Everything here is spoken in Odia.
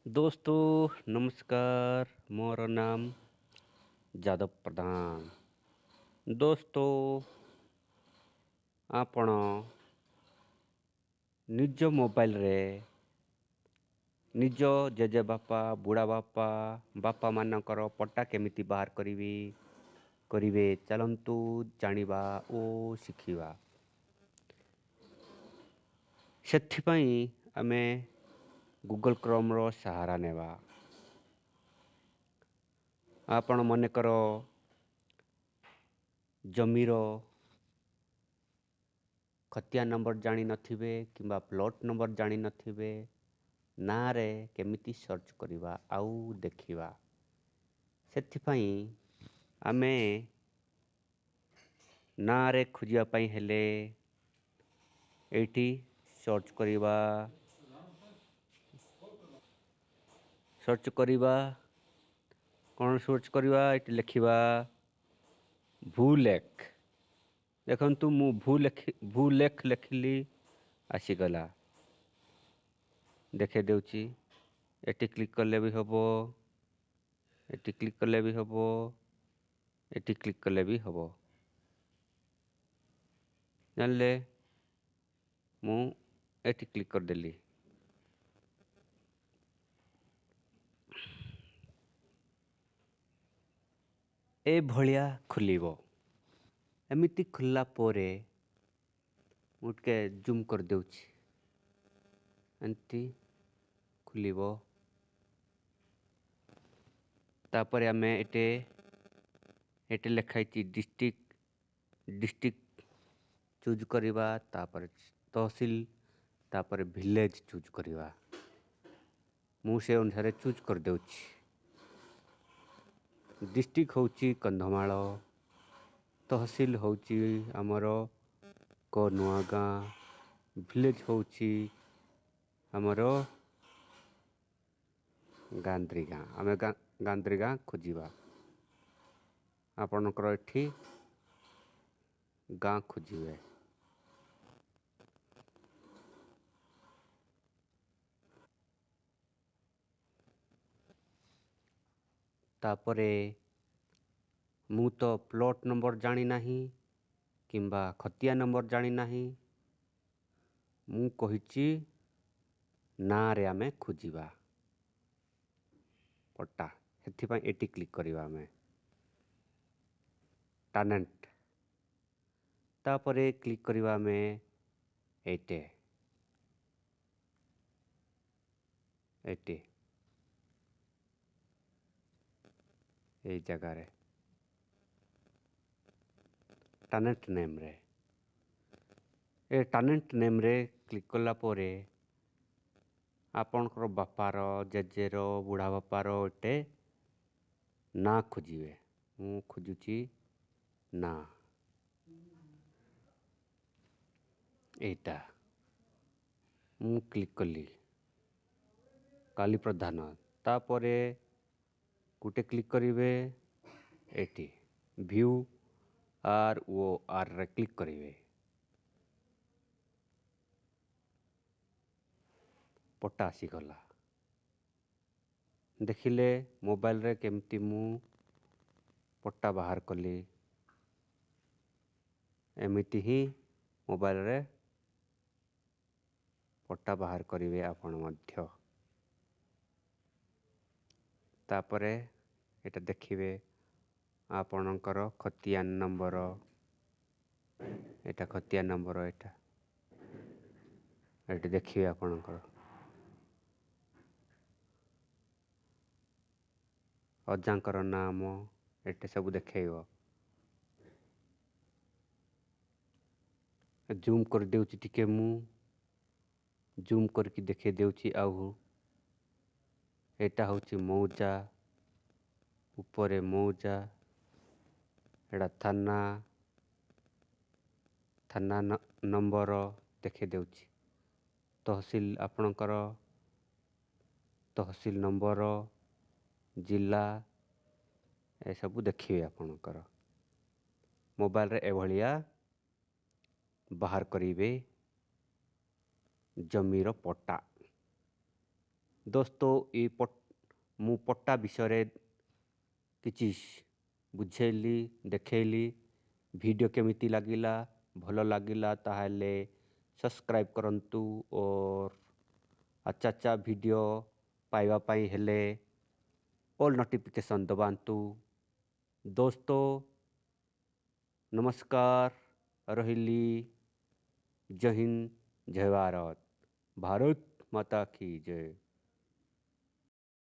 ଦୋସ୍ତ ନମସ୍କାର, ମୋର ନାମ ଯାଦବ ପ୍ରଧାନ। ଦୋସ୍ତ, ଆପଣ ନିଜ ମୋବାଇଲରେ ନିଜ ଜେଜେବାପା, ବୁଢ଼ା ବାପା, ବାପାମାନଙ୍କର ପଟ୍ଟା କେମିତି ବାହାର କରିବେ, ଚାଲନ୍ତୁ ଜାଣିବା ଓ ଶିଖିବା। ସେଥିପାଇଁ ଆମେ ଗୁଗଲ୍ କ୍ରୋମ୍ର ସାହାରା ନେବା। ଆପଣ ମନେକର ଜମିର ଖତିଆ ନମ୍ବର ଜାଣିନଥିବେ କିମ୍ବା ପ୍ଲଟ୍ ନମ୍ବର ଜାଣିନଥିବେ, ନାଁରେ କେମିତି ସର୍ଚ୍ଚ କରିବା ଆଉ ଦେଖିବା। ସେଥିପାଇଁ ଆମେ ନାଁରେ ଖୋଜିବା ପାଇଁ ହେଲେ ଏଇଠି ସର୍ଚ୍ଚ କରିବା। ସର୍ଚ୍ଚ କରିବା କ'ଣ? ସର୍ଚ୍ଚ କରିବା, ଏଠି ଲେଖିବା ଭୂଲେଖ। ଦେଖନ୍ତୁ, ମୁଁ ଭୂଲେଖ ଲେଖିଲି, ଆସିଗଲା। ଦେଖାଇ ଦେଉଛି। ଏଠି କ୍ଲିକ୍ କଲେ ବି ହେବ, ଏଠି କ୍ଲିକ୍ କଲେ ବି ହେବ, ଏଠି କ୍ଲିକ୍ କଲେ ବି ହେବ। ଜାଣିଲେ, ମୁଁ ଏଠି କ୍ଲିକ୍ କରିଦେଲି। ଏଭଳିଆ ଖୋଲିବ। ଏମିତି ଖୋଲିଲା ପରେ ମୁଁ ଟିକେ ଜୁମ୍ କରିଦେଉଛି। ଏମିତି ଖୋଲିବ। ତାପରେ ଆମେ ଏଠି ଲେଖା ହେଇଛି ଡିଷ୍ଟ୍ରିକ୍ଟ, ଡିଷ୍ଟ୍ରିକ୍ଟ ଚୁଜ୍ କରିବା, ତାପରେ ତହସିଲ, ତାପରେ ଭିଲେଜ ଚୁଜ୍ କରିବା। ମୁଁ ସେ ଅନୁସାରେ ଚୁଜ୍ କରିଦେଉଛି। ଡିଷ୍ଟ୍ରିକ୍ଟ ହେଉଛି କନ୍ଧମାଳ, ତହସିଲ ହେଉଛି ଆମର ନୂଆଗାଁ, ଭିଲେଜ ହେଉଛି ଆମର ଗାନ୍ଦ୍ରି ଗାଁ। ଆମେ ଗାନ୍ଦ୍ରି ଗାଁ ଖୋଜିବା। ଆପଣଙ୍କର ଏଠି ଗାଁ ଖୋଜିବେ। ତାପରେ ମୁଁ ତ ପ୍ଲଟ୍ ନମ୍ବର ଜାଣିନାହିଁ କିମ୍ବା ଖତିଆ ନମ୍ବର ଜାଣିନାହିଁ। ମୁଁ କହିଛି ନାଁରେ ଆମେ ଖୋଜିବା ପଟ୍ଟା, ସେଥିପାଇଁ ଏଠି କ୍ଲିକ୍ କରିବା ଆମେ ଟାନେଣ୍ଟ। ତାପରେ କ୍ଲିକ୍ କରିବା ଆମେ ଏଇଟେ, ଏଇଠି, ଏଇ ଜାଗାରେ ଟାନେଣ୍ଟ ନେମ୍ରେ। ଏ ଟାନେଣ୍ଟ ନେମ୍ରେ କ୍ଲିକ୍ କଲା ପରେ ଆପଣଙ୍କର ବାପାର, ଜେଜେର, ବୁଢ଼ା ବାପାର ଗୋଟେ ନାଁ ଖୋଜିବେ। ମୁଁ ଖୋଜୁଛି ନାଁ, ଏଇଟା ମୁଁ କ୍ଲିକ୍ କଲି, କାଲି ପ୍ରଧାନ। ତାପରେ ଗୋଟେ କ୍ଲିକ୍ କରିବେ ଏଠି ଭ୍ୟୁ ଆର୍ ଓ ଆର୍ରେ କ୍ଲିକ୍ କରିବେ, ପଟ୍ଟା ଆସିଗଲା। ଦେଖିଲେ ମୋବାଇଲରେ କେମିତି ମୁଁ ପଟ୍ଟା ବାହାର କଲି? ଏମିତି ହିଁ ମୋବାଇଲରେ ପଟ୍ଟା ବାହାର କରିବେ ଆପଣ ମଧ୍ୟ। ତାପରେ ଏଇଟା ଦେଖିବେ ଆପଣଙ୍କର ଖତିଆନ ନମ୍ବର। ଏଇଟା ଖତିଆନ ନମ୍ବର, ଏଇଟା ଏଠି ଦେଖିବେ ଆପଣଙ୍କର ଅଜାଙ୍କର ନାମ ଏଠି ସବୁ ଦେଖେଇବ। ଜୁମ୍ କରିଦେଉଛି ଟିକେ, ମୁଁ ଜୁମ୍ କରିକି ଦେଖେଇ ଦେଉଛି। ଆଉ ଏଇଟା ହେଉଛି ମୌଜା, ଉପରେ ମୌଜା, ଏଇଟା ଥାନା, ଥାନା ନମ୍ବର ଦେଖେଇ ଦେଉଛି। ତହସିଲ, ଆପଣଙ୍କର ତହସିଲ ନମ୍ବର, ଜିଲ୍ଲା, ଏସବୁ ଦେଖିବେ ଆପଣଙ୍କର ମୋବାଇଲରେ। ଏଭଳିଆ ବାହାର କରିବେ ଜମିର ପଟ୍ଟା। ଦୋସ୍ତ, ଏ ମୁଁ ପଟ୍ଟା ବିଷୟରେ କିଛି ବୁଝେଇଲି, ଦେଖେଇଲି। ଭିଡ଼ିଓ କେମିତି ଲାଗିଲା? ଭଲ ଲାଗିଲା ତାହେଲେ ସବସ୍କ୍ରାଇବ୍ କରନ୍ତୁ ଓ ଆଚ୍ଛା ଆଚ୍ଛା ଭିଡ଼ିଓ ପାଇବା ପାଇଁ ହେଲେ ଅଲ୍ ନୋଟିଫିକେସନ୍ ଦବାନ୍ତୁ। ଦୋସ୍ତ, ନମସ୍କାର, ରହିଲି। ଜୟ ହିନ୍ଦ, ଜୟ ଭାରତ, ଭାରତ ମାତା କି ଜୟ।